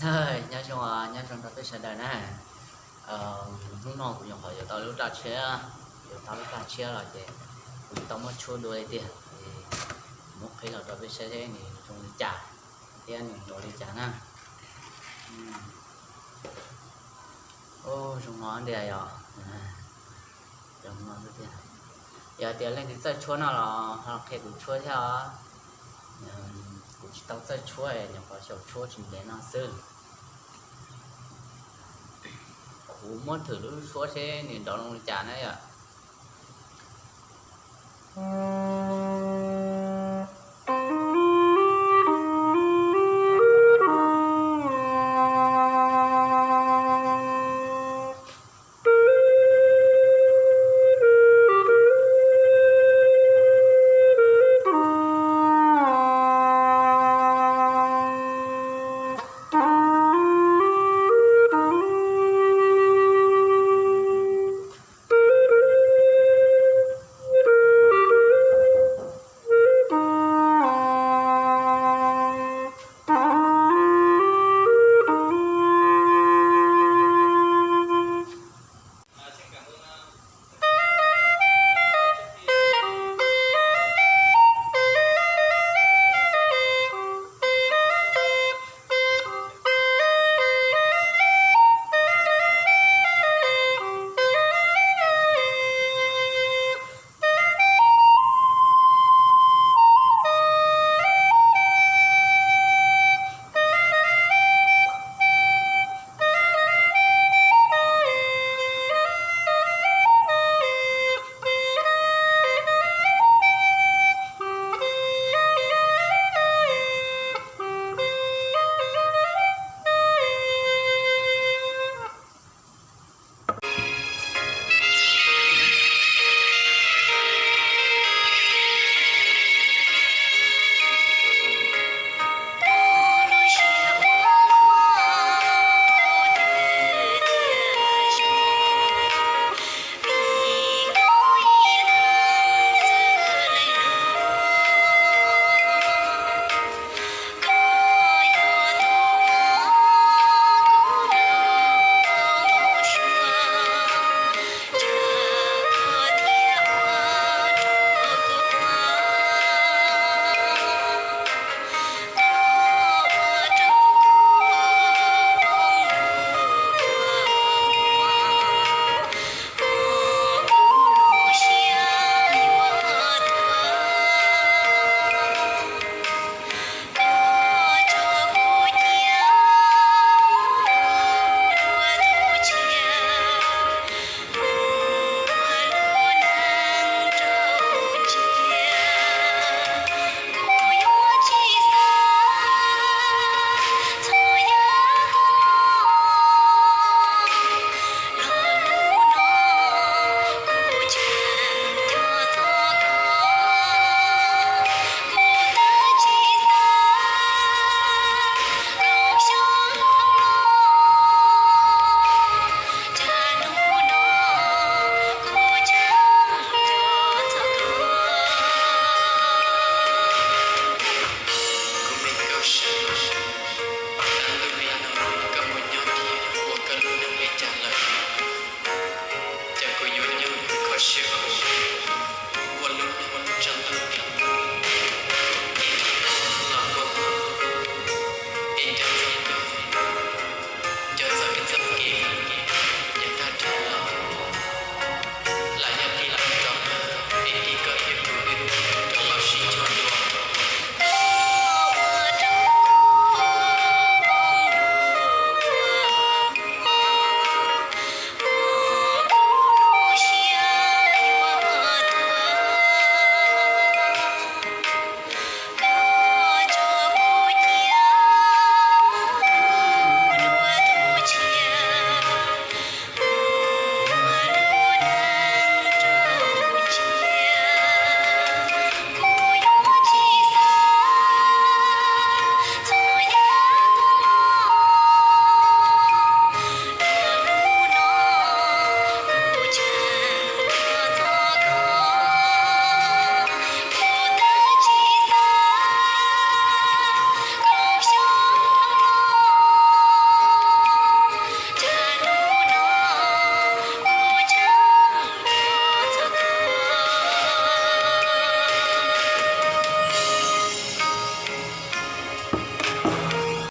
Hnub nyob zoo, nyob zoo rau peb sawv daws na. Hnub no kuv nyuam qhuav yuav tau lub raj tshiab, yuav tau lub raj tshiab los ces kuv tsis tau muab tshuab dua li tiag, es muab qhib los rau peb saib seb nws zoo li cas thiab nws ntuas li cas na. Ub, zoo no tiag yog, zoo no tiag. Yog tias leej twg txawj tshuab no los ho qhia kuv tshuab thiab os. Kuv tsis tau txawj tshuab, nyuam qhuav xyaum tshuab tsis ntev no xwb. Kuv muab thwm lub tshuab seb nws nrov zoo li cas na yom.